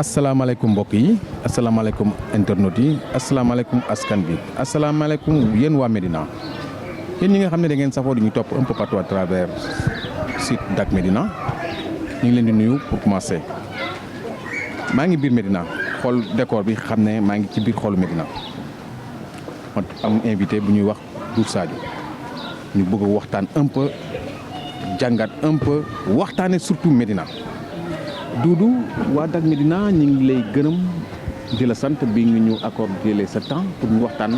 asalaamaaleykum mbokk yi asalaamaaleykum internautes yi asalaamaaleykum askan bi asalaamaaleykum yéen waa Médina yéen ñi nga xam ne da ngeen safoo di ñu topp un peu partout à travers site Dak Médina ñu ngi leen di nuyu pour commencer maa ngi biir Médina xool décor bi xam ne maa ngi ci biir xoolu Médina ma am invité bu ñuy wax Doudou Sadio ñu bëgg a waxtaan un peu jàngat un peu waxtaane surtout Médina Doudou waa Dak Médina ñu ngi lay gërëm di la sant bi nga ñu accordé sa temps pour ñu waxtaan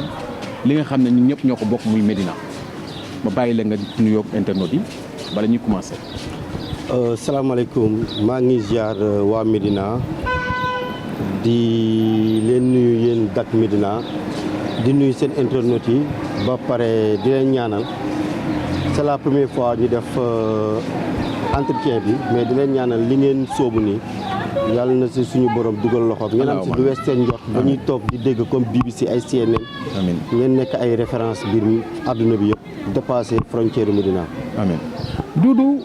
li nga xam ne ñun ñëpp ñoo ko bokk muy Médina ma bàyyi la nga nuyoo internautes yi bala ñuy commencé. salaamaaleykum maa ngi ziar waa Médina di leen nuyu yéen Dak Médina di nuyu seen internautes yi ba pare di leen ñaanal c'est la première fois ñu def entretien bi mais di leen ñaanal li ngeen sóobu nii yàlla na si suñu borom dugal loxoom ngeen am si lu wees seen njort ba ñuy toog di dégg comme BBC ay CNN amiin ngeen nekk ay référence biir àdduna bi yëpp dépassé frontière Médina amiin Doudou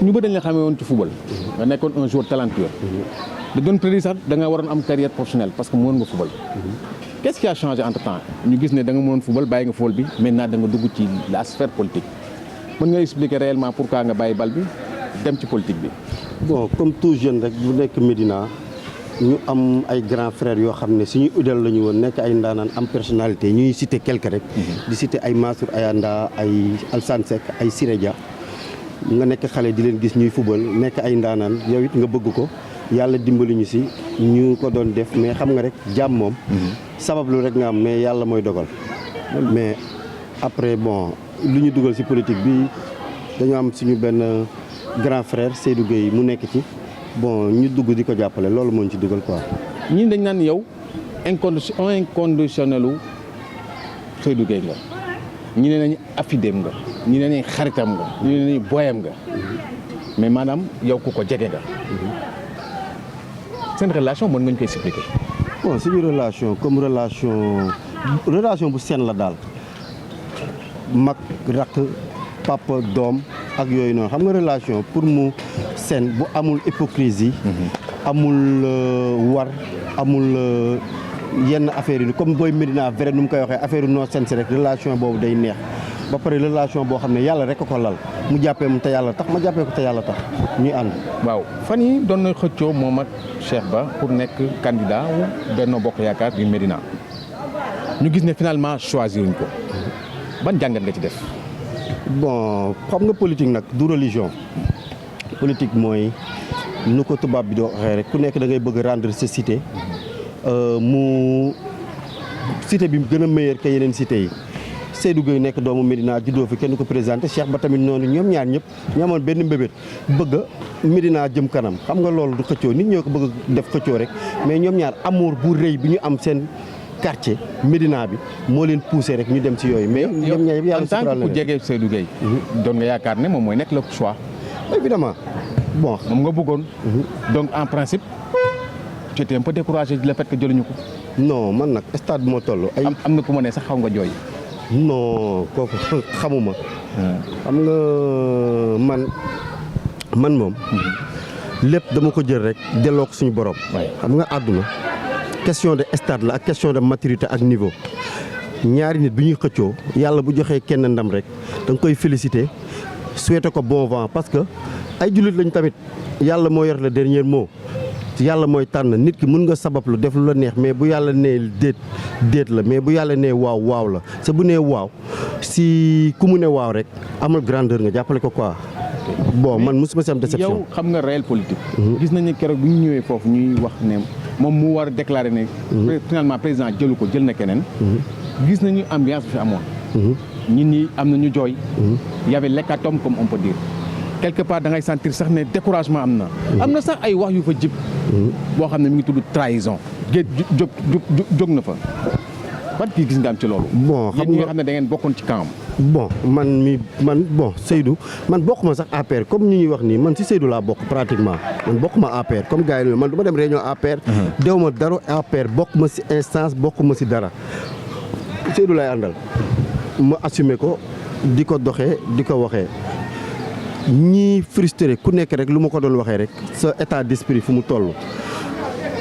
ñu bëri dañ la xamee woon ci football nga nekkoon un joueur talentueux da doon prédire sax da nga waroon am carrière professionnelle parce que mënoon nga football qu'est-ce qui a changé entre temps ñu gis ne da nga mënoon football bàyyi nga football bi maintenant da nga dugg ci la sphère politique mën nga expliquer réellement pourquoi nga bàyyi bal bi dem ci politique bi. bon comme tout jeune rek bu nekk Médina ñu am ay grands frères yoo xam ne suñu idole la ñu woon nekk ay ndaanaan am personnalité ñuy cité quelque rek. di cité ay Mansour Ayanda ay Alassane Seck ay Siré Dia nga nekk xale di leen gis ñuy football nekk ay ndaanaan yow it nga bëgg ko yàlla dimbali ñu si ñu ko doon def mais xam nga rek jàmm moom. sabab lu rek nga am mais yàlla mooy dogal. mais après bon lu ñu dugal si politique bi dañoo am suñu benn. grand frère Seydou Gueye mu nekk ci bon ñu dugg di ko jàppale loolu moo ñu ci dugal quoi. ñii dañ naan yow inconditionnel u Seydou Gueye nga ñi ne nañu affidem nga ñi ne nañu xaritam nga ñi ne nañu boyam nga mais maanaam yow ku ko jege nga seen relation mën nga ñu koy expliquer. bon suñu relation comme relation bu seen la daal mag rakk papa doom ak yooyu noonu xam nga relation pour mu seen bu amul hypocrisie amul war amul yenn affaire yi comme booy Médina vrai nu mu koy waxee affaire noo seen si rek relation boobu day neex ba pare relation boo xam ne yàlla rek ko lal mu jàppee mu te yàlla tax ma jàppee ko te yàlla tax ñuy ànd. waaw fan yi doon na xëccoo moom ak Cheikh Ba pour nekk candidat wu Benno Bokk Yaakaar di Médina ñu gis ne finalement choisir ñu ko ban jàngat nga ci def. bon xam nga politique nag du religion politique mooy nu ko tubaab bi doo waxee rek ku nekk da ngay bëgg rendre sa cité mu cité bi gën a meilleur que yeneen cité yi Seydou Gueye nekk doomu Médina juddoo fi kenn ko présenté Cheikh Ba tamit noonu ñoom ñaar ñëpp ñu amoon benn mbébét bëgg Médina jëm kanam xam nga loolu du xëccoo nit ñoo ko bëgg def xëccoo rek mais ñoom ñaar amour bu rëy bi ñu am seen quartier Médina bi moo leen poussé rek ñu dem ci yooyu mais ñoom ñaar yëpp yàlla en tant que ku jege Seydou Gueye doon nga yaakaar ne moom mooy nekk le choix évidemment bon moom nga bëggoon donc en principe tu étais un peu découragé le fait que jëluñu ko non man nag stade bu ma toll ay am na ku ma ne sax xaw nga jooy non kooku xamuma xam nga man moom lépp dama ko jël rek delloo ko suñu borom xam nga àdduna question de stade la ak question de maturité ak niveau ñaari nit bi ñuy xëccoo yàlla bu joxee kenn ndam rek da nga koy féliciter souhaiter ko bon vent parce que ay jullit lañ tamit yàlla moo yor le dernier mot yàlla mooy tànn nit ki mën nga sabablu def lu la neex mais bu yàlla nee déet la mais bu yàlla nee waaw waaw la sa bu nee waaw si ku mu ne waaw rek amal grandeur nga jàppale ko quoi bon man mosuma si am déception. yow xam nga réel politique. gis nañu keroog bu ñu ñëwee foofu ñuy wax ne moom mu war a déclarer ne. finalement président jëlu ko jël na keneen. gis nañu ambiance bi fi amoon. nit ñi am na ñu jooy. y avait l'hécatombe comme on peut dire. quelque part da ngay sentir sax ne découragement am na. am na sax ay wax yu fa jib. boo xam ne mi ngi tudd trahison. jóg na fa. ban kii gis nga am ci loolu. bon xam nga xam ne da ngeen bokkoon ci camp. bon bon Seydou man bokkuma sax APR comme ñu ñuy wax nii man si Seydou laa bokk pratiquement man bokkuma APR comme gars yi man du ma dem réunion APR. dew ma dara APR bokkuma si instance bokkuma si dara Seydou lay àndal ma assumé ko di ko doxee di ko waxee. ñii frustré ku nekk rek lu ma ko doon waxee rek sa état d'esprit fu mu toll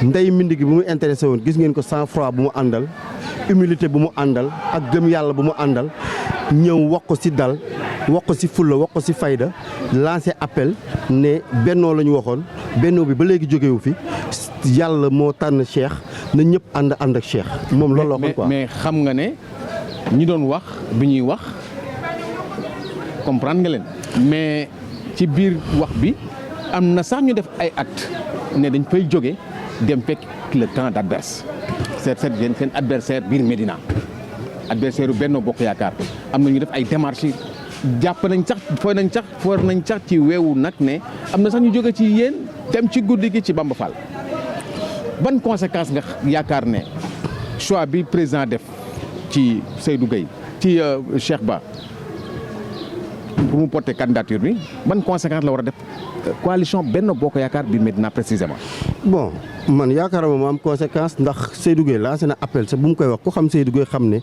ndey mindi gi bu mu intéressé woon gis ngeen ko sang-froid bu mu àndal humilité bu mu àndal ak gëm yàlla bu mu àndal ñëw wax ko ci dal wax ko ci fulla wax ko ci fayda lancé appel ne bennoo la ñu waxoon bennoo bi ba léegi jógewu fi yàlla moo tànn Cheikh na ñëpp ànd ak Cheikh moom loolu la waxoon quoi. mais xam nga ne ñi doon wax bi ñuy wax comprendre nga leen mais ci biir wax bi am na sax ñu def ay acte ne dañ fay jóge dem fekk le camp d'adversaire seen adversaire biir Médina adversaire u Benno Bokk Yaakaar am na ñu def ay démarches jàpp nañ sax foor nañ sax ci weewu nag ne am na sax ñu jóge ci yéen dem ci guddi gi ci Bamba Fall ban conséquence nga yaakaar ne choix bi président def ci Seydou Gueye ci Cheikh Ba pour mu porter candidature bi ban conséquence la war a def coalition Benno Bokk Yaakaar bi Médina précisément. bon man yaakaaruma mu am conséquence ndax Seydou Gueye lancé na appel sa bu mu koy wax ku xam Seydou Gueye xam ne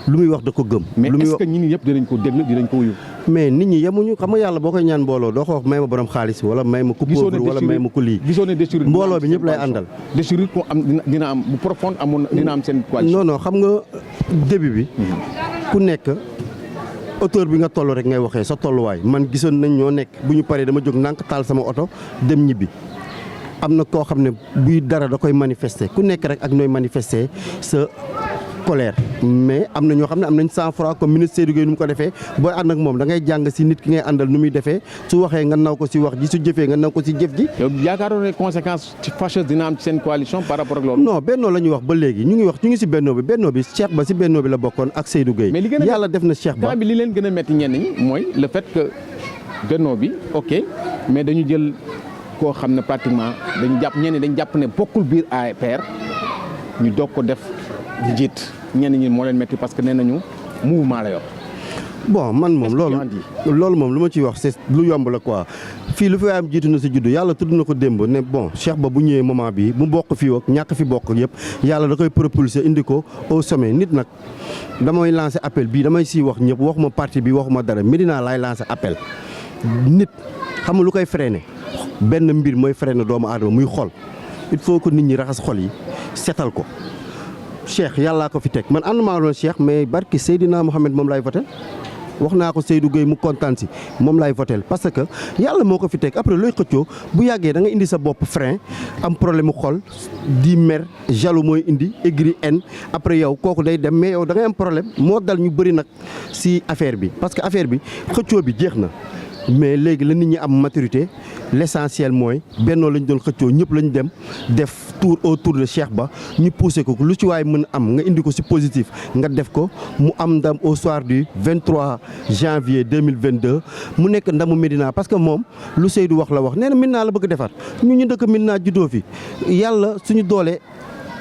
lu muy wax da ko gëm. mais lu muy est-ce que ñi ñëpp dinañ ko déglu dinañ ko wuyu. mais nit ñi yemuñu xam nga yàlla boo koy ñaan mbooloo doo ko wax may ma borom xaalis wala may ma ku pauvre wala may ma ku lii. gisoo ne déchirure mbooloo bi ñëpp lay àndal. déchirure ko am dina am bu profonde amoon dina am seen coalition. non xam nga début bi ku nekk. auteur bi nga toll rek ngay waxee sa tolluwaay man gisoon nañ ñoo nekk bu ñu paree dama jóg ndànk taal sama oto dem ñibbi am na koo xam ne buy dara da koy manifester ku nekk rek ak nooy manifester sa colère mais am na ñoo xam ne am nañ sang-froid comme ministre Seydou Gueye nu mu ko defee booy ànd ak moom da ngay jàng ci nit ki ngay àndal nu muy defee su waxee nga naw ko ci wax ji su jëfee nga naw ko ci jëf ji. yow yaakaaroon ne conséquence ci fâcheuse dina am ci seen coalition par rapport ak loolu. non bennoo la ñuy wax ba léegi ñu ngi ci bennoo bi Cheikh Ba ci bennoo bi la bokkoon ak Seydou Gueye. mais li gën a yàlla def na Cheikh Ba bi li leen gën a metti ñenn ñi mooy le fait que bennoo bi ok mais dañu jël koo xam ne pratiquement dañu jàpp ne bokkul biir APR ñu doog ko def njiit ñenn ñi moo leen metti parce que nee nañu mouvement la yor. bon man moom loolu moom lu ma ciy wax c'est lu yomb la quoi fii lu fi am jiitu na si juddu yàlla tudd na ko démb ne bon Cheikh Ba bu ñëwee moment bi mu bokk fii ak ñàkk fi bokk yëpp yàlla da koy propulser indi ko au sommet nit nag damay lancer appel bii damay siy wax ñëpp waxuma parti bi waxuma dara Médina laay lancer appel nit xam nga lu koy freiner benn mbir mooy freiner doomu aadama muy xol il faut que nit ñi raxas xol yi setal ko Cheikh yàllaa ko fi teg man ànduma loon Cheikh mais barki Seydina Mohamed moom laay voté wax naa ko Seydou Gueye mu kontaan si moom laay voté parce que yàlla moo ko fi teg après looy xëccoo bu yàggee da nga indi sa bopp frein am problème mu xol di mer jaloux mooy indi aigri haine après yow kooku day dem mais yow da ngay am problème moo dal ñu bëri nag si affaire bi parce que affaire bi xëccoo bi jeex na. mais léegi la nit ñi am maturité l'essentiel mooy bennoo lañ doon xëccoo ñëpp lañ dem def tour autour de Cheikh Ba ñu poussé ko lu ci waay mën am nga indi ko ci positif nga def ko mu am ndam au soir du 23 janvier 2022 mu nekk ndamu Médina parce que moom lu Seydou wax la wax nee na Médina la bëgg defar ñu dëkk Médina juddoo fi yàlla suñu doole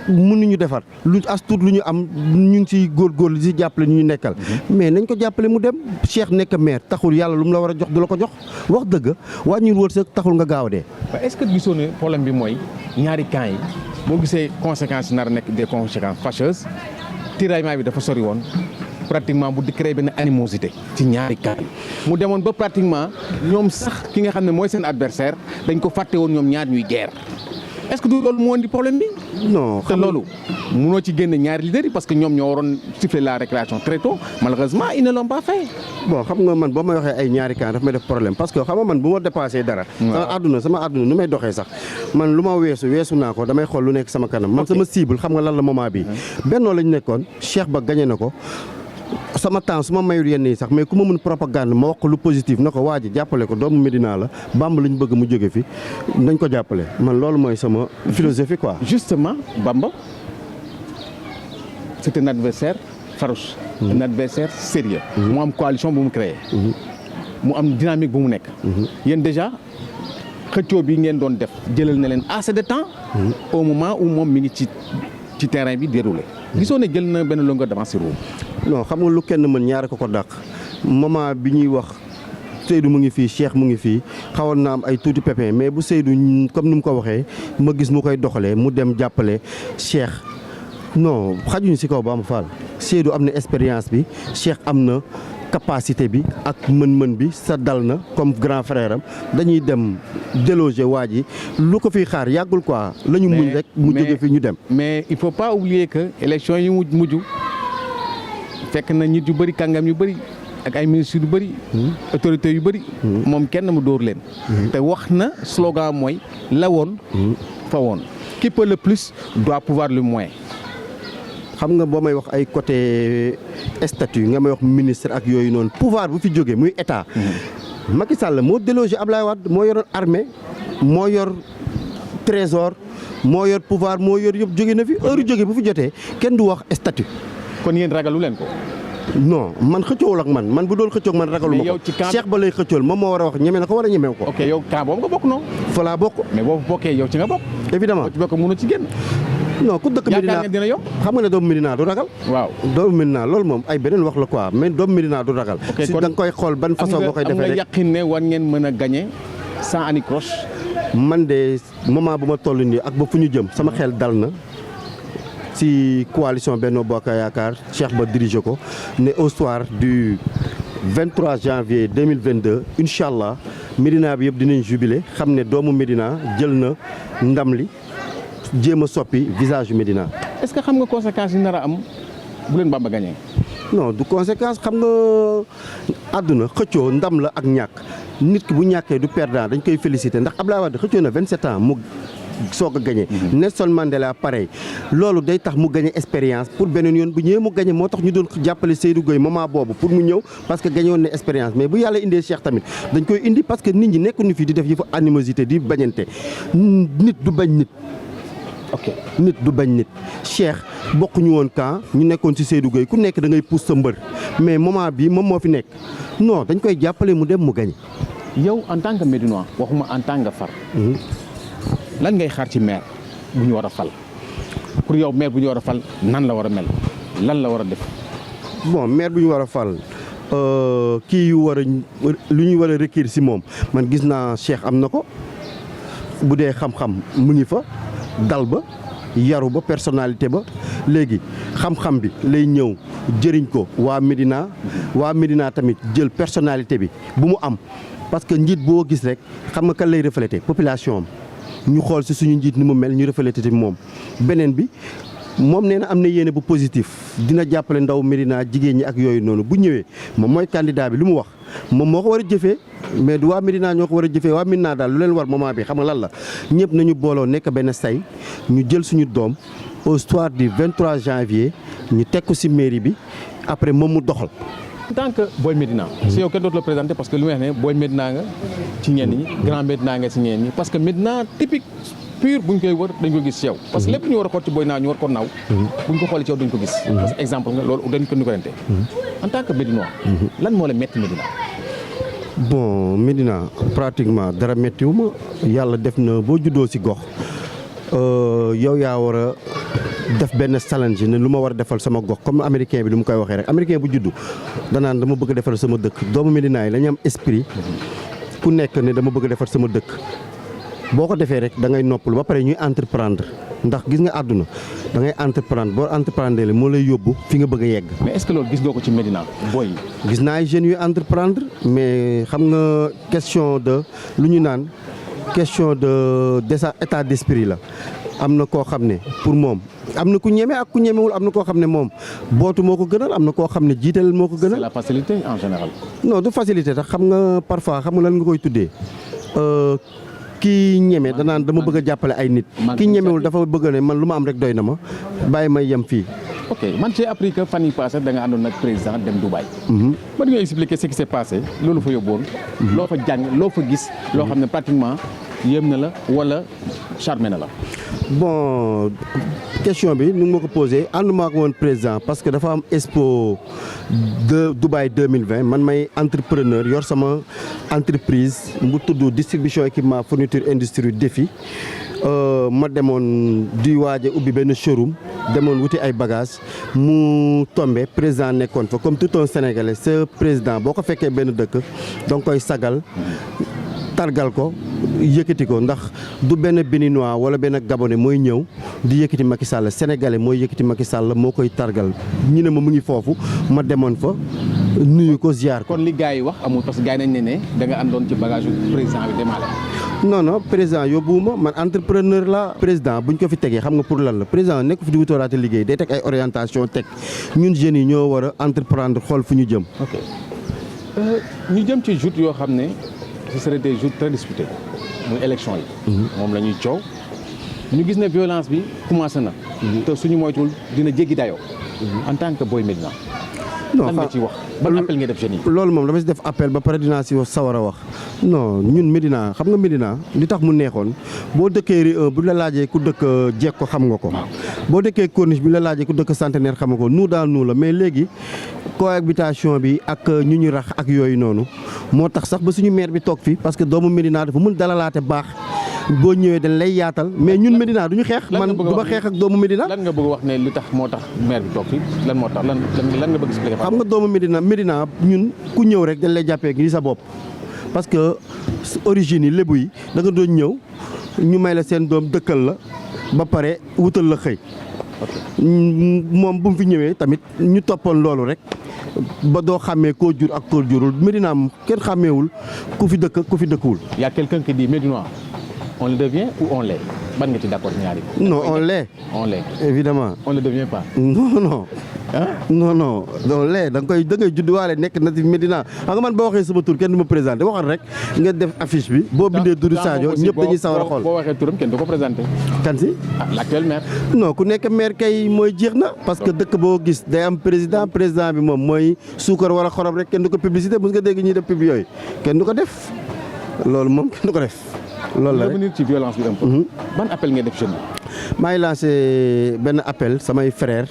mënuñu defar lu as tuut lu ñu am ñu ngi ciy góorgóorlu di jàppale ñu nekkal mais nañ ko jàppale mu dem Cheikh nekk maire taxul yàlla lu mu la war a jox du la ko jox wax dëgg wàññi wërsëg taxul nga gaaw a dee. est-ce que gisoo ne problème bi mooy ñaari camps yi boo gisee conséquences yi nar a nekk des conséquences fâcheuses tiraillement bi dafa sori woon pratiquement bu di créer benn animosité ci ñaari camps yi mu demoon ba pratiquement ñoom sax ki nga xam ne mooy seen adversaire dañ ko fàtte woon ñoom ñaar ñuy guerre. est-ce que du loolu moo indi problème bi. non te loolu munoo ci génne ñaari leaders yi parce que ñoom ñoo waroon siffler la récréation très tôt malheureusement ils ne l'ont pas fait. bon xam nga man boo may waxee ay ñaari camp daf may def problème parce que xam nga man bu ma dépassé dara. sama àdduna nu may doxee sax man lu ma weesu naa ko damay xool lu nekk sama kanam. man sama cible xam nga lan la moment bi bennoo lañ nekkoon Cheikh Ba gagné na ko. sama temps su ma mayul yenn yi sax mais ku ma mën propagande ma wax ko lu positif na ko waa ji jàppale ko doomu Médina la Bamba lañ bëgg mu jóge fi nañ ko jàppale man loolu mooy sama philosophie quoi. justement Bamba c'est un adversaire farouche. un adversaire sérieux mu am coalition bu mu créé. mu am dynamique bu mu nekk. yéen déjà xëccoo bi ngeen doon def jëlal na leen assez de temps. au moment où moom mi ngi ci terrain bi déroulé. gisoo ne jël na benn longueur d'avance sur vous. non xam nga lu kenn mën ñaare ko dàq moment bi ñuy wax Seydou mu ngi fii Cheikh mu ngi fii xawoon na am ay tuuti pépin mais bu Seydou comme ni mu ko waxee ma gis mu koy doxalee mu dem jàppale Cheikh non xajuñu ci kaw Bamba Fall Seydou am na expérience bi Cheikh am na capacité bi ak mën-mën bi sa dal na comme grand frère am dañuy dem déloger waa ji lu ko fiy xaar yàggul quoi la ñu muñ rek mu jóge fi ñu dem. mais il faut pas oublier que élection yi mujj fekk na nit yu bëri kàngam yu bëri ak ay ministres yu bëri. autorités yu bëri. moom kenn mu dóor leen. te wax na slogan mooy la woon. fa woon qui peut le plus doit pouvoir le moins. xam nga boo may wax ay côté statut nga may wax ministre ak yooyu noonu pouvoir bu fi jógee muy état. Macky Sall moo délogé Ablaye Wade moo yoroon armée moo yor trésor moo yor pouvoir moo yor yëpp jóge na fi heure jóge bu fi jotee kenn du wax statut. kon yéen ragalu leen ko. non man xëccoowul ak man bu doon xëccoog man ragalu ma ko. Cheikh ba lay xëccool moom moo war a wax ñeme na ko war a ñemew ko. ok yow camp boobu nga bokk non. fa laa bokk. mais boobu bokkee yow ci nga bokk. évidemment boo ci bokk mënu ci génn. non ku dëkk Médina yaakaar ngeen dina yomb. xam nga ne doomu Médina du ragal. waaw doomu Médina loolu moom ay beneen wax la quoi mais doomu Médina du ragal. ok si da nga koy xool ban façon nga koy defee rek am nga yaqin ne war ngeen mën a gagné sans anicroche. man de moment bu ma toll nii ak ba fu ñu jëm sama xel dal na si coalition Benno Bokk Yaakaar Cheikh Ba dirigé ko ne au soir du 23 janvier 2022 incha allah Médina bi yëpp dinañ jubilé xam ne doomu Médina jël na ndam li jéem a soppi visage yu Médina. est-ce que xam nga conséquences yi nar a am bu leen Bamba gagné. non du conséquence xam nga àdduna xëccoo ndam la ak ñàkk nit ki bu ñàkkee du perdant dañ koy féliciter ndax Abdoulaye Wade xëccoo na 27 ans mu soog a gagné. Nelson Mandela pareil loolu day tax mu gagné expérience pour beneen yoon bu ñëwee mu gagné moo tax ñu doon jàppale Seydou Gueye moment boobu pour mu ñëw parce que gagné woon na expérience mais bu yàlla indee Cheikh tamit dañ koy indi parce que nit ñi nekkuñu fi di def yëfu animosité di bañante nit du bañ nit. ok nit du bañ nit Cheikh bokkuñu woon camp ñu nekkoon ci Seydou Gueye ku nekk da ngay pousse sa mbër mais moment bi moom moo fi nekk non dañ koy jàppale mu dem mu gañ. yow en tant que Médinois waxuma en tant que far. lan ngay xaar ci maire bu ñu war a fal pour yow maire bu ñu war a fal nan la war a mel lan la war a def. bon maire bu ñu war a fal kii yu war a lu ñu war a requérir ci moom man gis naa Cheikh am na ko bu dee xam-xam mu ngi fa. dal ba yaru ba personnalité ba léegi xam-xam bi lay ñëw jëriñ ko waa Médina tamit jël personnalité bi bu mu am parce que njiit boo gis rek xam nga kan lay refléter population am ñu xool ci suñu njiit ni mu mel ñu refléter ci moom beneen bi moom nee na am na yéene bu positif dina jàppale ndaw Médina jigéen ñi ak yooyu noonu bu ñëwee moom mooy candidat bi lu mu wax moom moo ko war a jëfee mais du waa Médina ñoo ko war a jëfee waa Médina daal lu leen war moment bi xam nga lan la ñëpp nañu booloo nekk benn say ñu jël suñu doom au soir du 23 janvier ñu teg ko ci mairie bi après moom mu doxal. en tant que Boy Médina. si yow kenn dootu la présenté parce que lu may wax ne Boy Médina nga ci ñenn ñi Grand Médina nga ci ñenn ñi parce que Médina typique pur buñ koy wër dañ ko gis ci yow. parce que lépp ñu war a xool ci Boy Médina ñu war ko naw. buñ ko xoolee ci yow dañ ko gis. parce que exemple nga loolu dañ ko ñu ko rente en tant que Médinois. lan moo la metti Médina. bon Médina pratiquement dara méttiwu ma yàlla def na boo juddoo ci gox yow yaa war a def benn challenge ne lu ma war a defal sama gox comme américain bi lu mu koy waxee rek américain bu juddu danaan dama bëgg a defal sama dëkk doomu Médina yi dañu am esprit ku nekk ne dama bëgg a defal sama dëkk boo ko defee rek da ngay noppalu ba pare ñuy entreprendre ndax gis nga àdduna da ngay entreprendre boo entreprendre moo lay yóbbu fi nga bëgg a yegg. mais est-ce que loolu gis nga ko ci Médina booy. gis naa ay jeunes yu entreprendre mais xam nga question de lu ñu naan question de état d'esprit la am na koo xam ne pour moom am na ku ñeme ak ku ñemewul am na koo xam ne moom bootu moo ko gënal am na koo xam ne jiital moo ko gënal. c'est la facilité en général. non du facilité tax xam nga parfois xam nga lan nga koy tuddee. kii ñeme danaan dama bëgg a jàppale ay nit kii ñemewul dafa bëgg ne man lu ma am rek doy na ma bàyyi may yem fii. ok man j'ai appris que fan yii passé da nga àndoon nag président dem Dubaï. ba di nga expliquer ce qui s'est passé loolu fa yóbboon. loo fa jàng loo fa gis. loo xam ne pratiquement yéem na la wala charmé na la. bon question bi ni nga ma ko posé ànduma ak woon président parce que dafa am Expo de Dubaï 2020 man may entrepreneur yor sama entreprise mu tudd distribution équipement fourniture industrie défi ma demoon di waaj a ubbi benn showroom demoon wuti ay bagages mu tombé président nekkoon fa comme tout un Sénégalais ce président boo ko fekkee benn dëkk danga koy sagal targal ko yëkkati ko ndax du benn béninois wala benn gabonais mooy ñëw di yëkkati Macky Sall sénégalais mooy yëkkati Macky Sall moo koy targal ñu ne ma mu ngi foofu ma demoon fa nuyu ko ziar ko. kon li gars yi wax amul parce que gars yi nañ ne da nga àndoon ci bagage président bi demaale. non président yóbbuwuma man entrepreneur la président buñ ko fi tegee xam nga pour lan la président nekk fi di wutooraate liggéey day teg ay orientation teg ñun jeunes yi ñoo war a entreprendre xool fu ñu jëm. ok ñu jëm ci joutes yoo xam ne ce serait des joutes très disputés muy élection yi. moom la ñuy coow ñu gis ne violence bi commencé na. te suñu moytuwul dina jéggi dayoo. en tant que Boy Médina. lan nga ci wax ban appel nga def jeunes yi. loolu moom dama si def appel ba pare dinaa si sawar a wax non ñun Médina xam nga Médina li tax mu neexoon boo dëkkee Rue 1 bu la laajee ku dëkk Jekko xam nga ko. boo dëkkee Corniche bi la laajee ku dëkk Centenaire xam nga ko nous dans nous la mais léegi cohabitation bi ak ñu rax ak yooyu noonu moo tax sax ba suñu maire bi toog fi parce que doomu Médina dafa mën dalalaate baax. boo ñëwee dañ lay yaatal mais ñun Médina duñu xeex man du ma xeex ak doomu Médina. lan nga bëgg wax ne li tax moo tax maire bi toog fi lan moo tax lan nga bëgg expliquer. xam nga doomu Médina ñun ku ñëw rek dañ lay jàppee ni sa bopp parce que origine yi lébu yi da nga doon ñëw ñu may la seen doom dëkkal la ba pare wutal la xëy moom bu mu fi ñëwee tamit ñu toppoon loolu rek ba doo xàmmee koo jur ak koo jurul Médina kenn xàmmeewul ku fi dëkk ku fi dëkkuwul. y a quelqu'un qui dit Médinois on le devient ou on l'est ban nga ci d'accord ñaari. non on l'est. on l'est évidemment. on le devient pas. non. non on l'est da ngay judduwaale nekk na ci Médina xam nga man boo waxee sama tur kenn du ma présenté waxal rek nga def affiche bi. boo bindee Doudou Sadio ñëpp dañuy sawar a xool. boo waxee turam kenn du ko présenté. kan si. l'actuel maire. non ku nekk maire kay mooy jeex na. parce que dëkk boo gis day am président bi moom mooy suukar wala xorom rek kenn du ko publicité mos nga dégg ñuy def pub yooyu kenn du ko def loolu moom kenn du ko def. loolu la rek revenir ci violence bi un peu. ban appel ngay def jeune bi. maa ngi lancé benn appel samay frères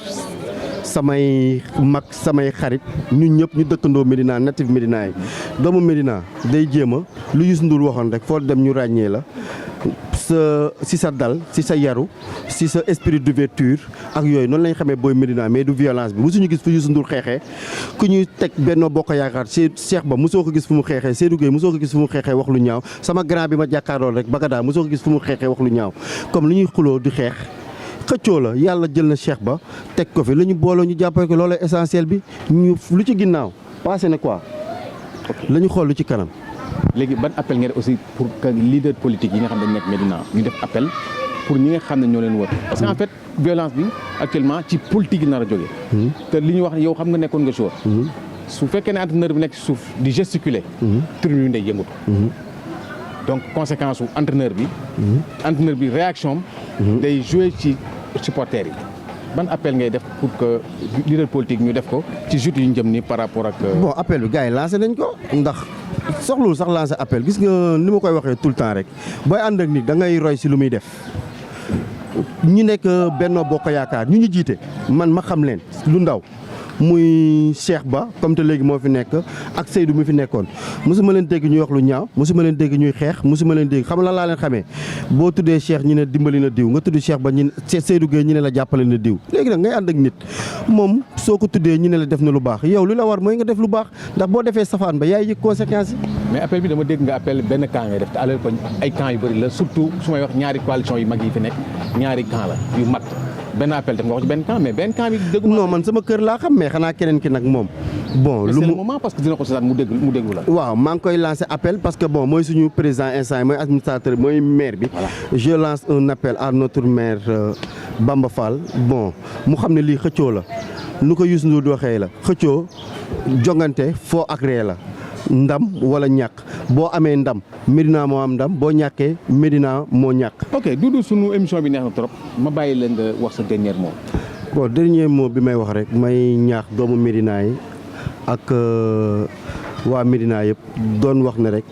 samay mag samay xarit ñun ñëpp ñu dëkkandoo Médina natif Médina yi doomu Médina day jéem a lu Youssou Ndour waxoon rek foo dem ñu ràññee la si sa dal si sa yaru si sa esprit d'ouverture ak yooyu noonu lañ xamee Boy Médina mais du violence bi mosuñu gis fu Youssou Ndour xeexee ku ñuy teg Benno Bokk Yaakaar Cheikh Ba mosoo ko gis fu mu xeexee Seydou Gueye mosoo ko gis fu mu xeexee wax lu ñaaw sama grand bi ma jàkkaarool rek Bagada mosoo ko gis fu mu xeexee wax lu ñaaw comme li ñuy xuloo di xeex xëccoo la yàlla jël na Cheikh Ba teg ko fi la ñu booloo ñu jàppale ko loolu essentiel bi ñu lu ci ginnaaw passé na quoi la ñu xool lu ci kanam. léegi ban appel ngeen aussi pour que leader politique yi nga xam ne dañ nekk Médina ñu def appel pour ñi nga xam ne ñoo leen wër parce que en fait violence bi actuellement ci politique yi nar a jógee. te li ñu wax yow xam nga nekkoon nga jour. su fekkee ne entraîneur bi nekk ci suuf di gesticuler. tribune yi day yëngatu. donc conséquence su entraîneur bi réaction am. day jouer ci supporters yi. ban appel ngay def pour que leader politique ñu def ko ci joutes yu ñu jëm nii par rapport ak. bon appel bi gars yi lancé nañ ko ndax soxlul sax lancé appel gis nga ni ma koy waxee tout le temps rek booy ànd ak nit da ngay roy si lu muy def ñu nekk Benno Bokk Yaakaar ñu jiite man ma xam leen lu ndaw. muy Cheikh Ba comme te léegi moo fi nekk ak Seydou mi fi nekkoon mosuma leen dégg ñuy wax lu ñaaw mosuma leen dégg ñuy xeex mosuma leen dégg xam la laa leen xamee boo tuddee Cheikh ñu ne dimbali na diw nga tudd Cheikh Ba ñu ne Seydou Gueye ñu ne la jàppale na diw léegi nag ngay ànd ak nit moom soo ko tuddee ñu ne la def na lu baax yow lu la war mooy nga def lu baax ndax boo defee safaan ba yaay yëg conséquences yi. mais appel bi dama dégg nga appel benn camp ngay def te alors que ay camp yu bëri la surtout su may wax ñaari coalition yu mag yi fi nekk ñaari camp la yu mag. benn appel def nga wax ci benn camp mais benn camp bi déggu non man sama kër laa xam mais xanaa keneen ki nag moom. bon lu mu moment parce que dina ko seetaan mu déglu la. waaw maa ngi koy lancer appel parce que bon mooy suñu président instant mooy administrateur mooy maire bi. je lance un appel à notre maire Bamba Fall bon mu xam ne lii xëccoo la lu ko Youssou Ndour di waxee la xëccoo jongante foo ak ree la. ndam wala ñàkk boo amee ndam Médina moo am ndam boo ñàkkee Médina moo ñàkk. ok Doudou sunu émission bi neex na trop ma bàyyi leen nga wax sa dernier mot. bon dernier mot bi may wax rek may ñaax doomu Médina yi ak waa Médina yëpp doon wax ne rek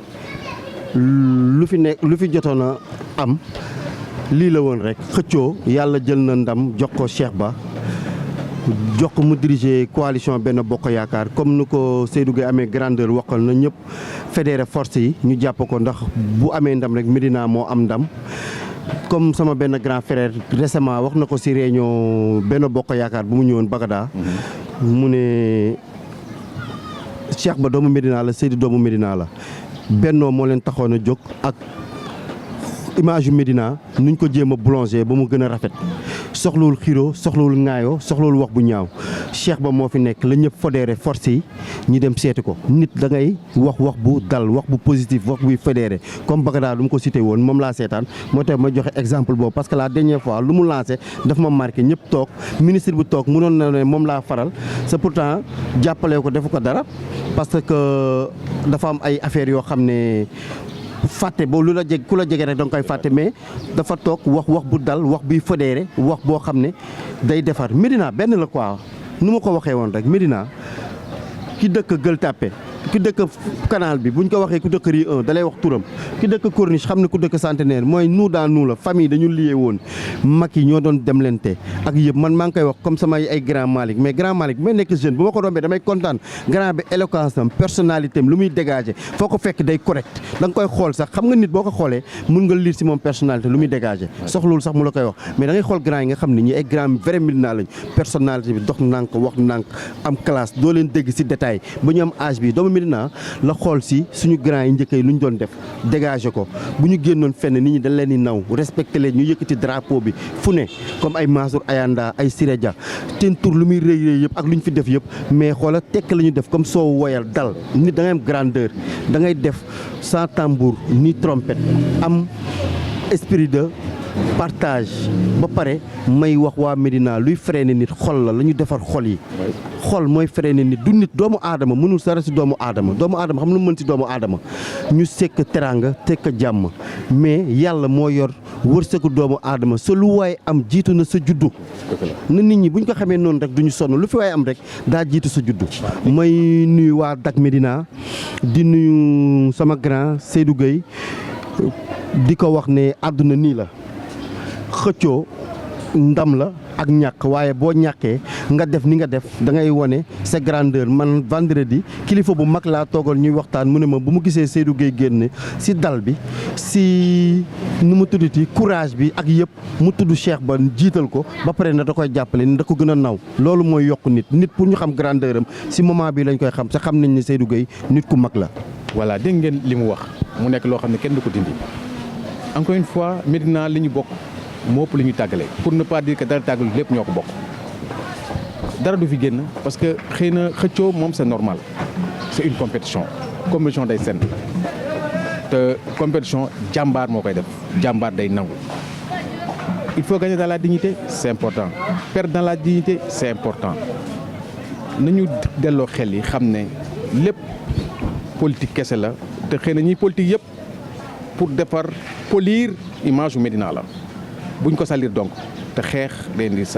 lu fi jotoon a am lii la woon rek xëccoo yàlla jël na ndam jox ko Cheikh Ba. jox ko mu diriger coalition Benno Bokk Yaakaar comme nu ko Seydou Gueye amee grandeur waxal na ñëpp fédéré force yi ñu jàpp ko ndax bu amee ndam rek Médina moo am ndam comme sama benn grand frère récemment wax na ko ci réunion Benno Bokk Yaakaar bu mu ñëwoon Bagada mu ne Cheikh Ba doomu Médina la Seydou doomu Médina la Benno moo leen taxoon a jóg ak image yu Médina nuñ ko jéem a boulanger ba mu gën a rafet soxlawul xiro soxlawul ŋaayoo soxlawul wax bu ñaaw Cheikh Ba moo fi nekk la ñëpp fédéré force yi ñi dem seeti ko nit da ngay wax bu dal wax bu positif wax buy fédéré comme Bagdad du ma ko cité woon moom laa seetaan moo tax ma joxe exemple boobu parce que la dernière fois lu mu lancé daf ma marqué ñëpp toog ministre bu toog mënoon na ne moom laa faral c'est pourtant jàppale ko defu ko dara parce que dafa am ay affaires yoo xam ne fàtte boo lu la jeg ku la jege rek da nga koy fàtte mais dafa toog wax bu dal wax buy fédéré wax boo xam ne day defar Médina benn la quoi nu ma ko waxee woon rek Médina ki dëkk Gueule Tapée ki dëkk canal bi buñ ko waxee ku dëkk Rue 1 da lay wax turam ki dëkk Corniche xam ne ku dëkk Centenaire mooy nous dans nous la famille dañu lié woon mag yi ñoo doon demlante ak yëpp man maa ngi koy wax comme sama ay grand Malick mais grand Malick bi may nekk jeune bu ma ko rombee damay kontaan grand bi éloquence am personnalité am lu muy dégager foo ko fekk day correct da nga koy xool sax xam nga nit boo ko xoolee mun nga lire si moom personnalité lu muy dégager soxlul sax mu la koy wax mais da ngay xool grand yi nga xam ne ñi ay grand vrai Médina lañ personnalité bi dox nànk wax nànk am classe doo leen dégg si détail ba ñu am âge bi Médina la xool si suñu grand yi njëkk yi lu ñu doon def dégager ko bu ñu génnoon fenn nit ñi dañ leen di naw respecté leen ñu yëkkati drapeau bi fu ne comme ay Mansour Ayanda ay Siré Dia seen tur lu muy rëy yëpp ak lu ñu fi def yëpp mais xoola tekk la ñu def comme soo woyal dal nit da ngay am grandeur da ngay def sans tambour ni trompette am esprit de partage ba pare may wax waa Médina luy freiné nit xol la ñu defar xol yi xol mooy freiné nit du nit doomu aadama mënul sara si doomu aadama xam lu mu mën si doomu aadama ñu sekk teraanga tekk jàmm mais yàlla moo yor wërsëgu doomu aadama sa lu waaye am jiitu na sa juddu na nit ñi buñ ko xamee noonu rek duñu sonn lu fi waaye am rek daa jiitu sa juddu may nuyu waa Dak Médina di nuyu sama grand Seydou Gueye di ko wax ne àdduna nii la xëccoo ndam la ak ñàkk waaye boo ñàkkee nga def ni nga def da ngay wone sa grandeur man vendredi kilifa bu mag laa toogal ñuy waxtaan mu ne ma bu mu gisee Seydou Gueye génne si dal bi si nu mu tuddati courage bi ak yëpp mu tudd Cheikh Ba jiital ko ba pare na da koy jàppale ni da ko gën a naw loolu mooy yokk nit pour ñu xam grandeur am si moment bi lañ koy xam sa xam nañ ne Seydou Gueye nit ku mag la. voilà dégg ngeen li mu wax mu nekk loo xam ne kenn du ko dindi encore une fois Médina li ñu bokk. moo ëpp li ñu tàggale pour ne pas dire que dara tàggalu lépp ñoo ko bokk dara du fi génn parce que xëy na xëccoo moom c'est normal c'est une compétition day sen te compétition jàmbaar moo koy def jàmbaar day nangu il faut gagner dans la dignité c'est important perdre dans la dignité c'est important nañu delloo xel yi xam ne lépp politique kese la te xëy na ñiy politique yëpp pour defar polir image u Médina la buñ ko salir donc te xeex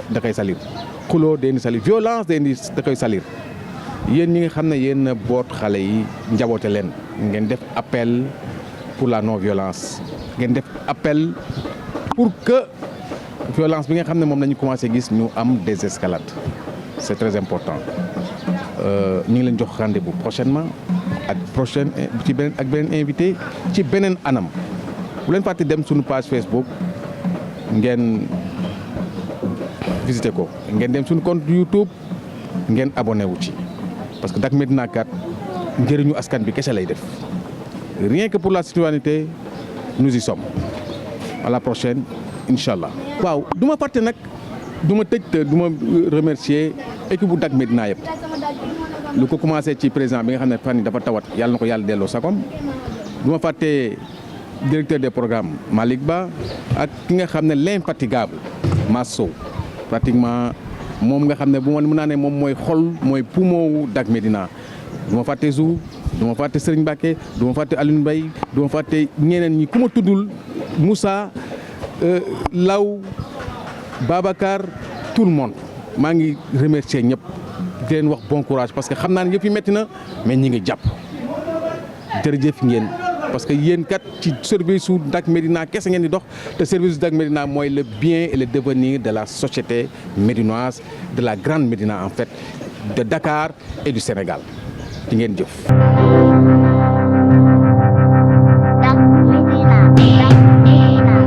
da koy salir xuloo day indi salir violence da koy salir yéen ñi nga xam ne yéen boot xale yi njaboote leen ngeen def appel pour la non violence ngeen def appel pour que violence bi nga xam ne moom la ñu commencé gis ñu am désescalade c'est très important ñu ngi leen jox rendez-vous prochainement ak beneen invité ci beneen anam bu leen fàtte dem suñu page Facebook ngeen visité ko ngeen dem suñu compte YouTube ngeen abonné wu ci parce que Dak Médina kat njëriñu askan bi kese lay def rien que pour la citoyenneté nous y sommes à la prochaine inchallah waaw du ma fàtte nag du ma tëj te du ma remercier équipe bu Dak Médina yëpp lu ko commencé ci président bi nga xam ne fan yi dafa tawat yàlla na ko yàlla delloo sakom du ma fàtte directeur des programmes Malick Ba ak ki nga xam ne l'infatigable Masso pratiquement moom nga xam ne bu ma mën naa ne moom mooy xol mooy poumon wu Dak Médina du ma fàtte Zou du ma fàtte Serigne Mbacké du ma fàtte Alioune Mbaye du ma fàtte ñeneen ñi ku ma tuddul Moussa Law Babacar tout le monde maa ngi remercier ñëpp di leen wax bon courage parce que xam naa ne yëpp yi metti na mais ñi ngi jàpp jërëjëf ngeen parce que yéen kat ci service su Dak Médina kese ngeen di dox te service su Dak Médina mooy le bien et le devenir de la société médinoise de la grande Médina en fait de Dakar et du Sénégal di ngeen jëf.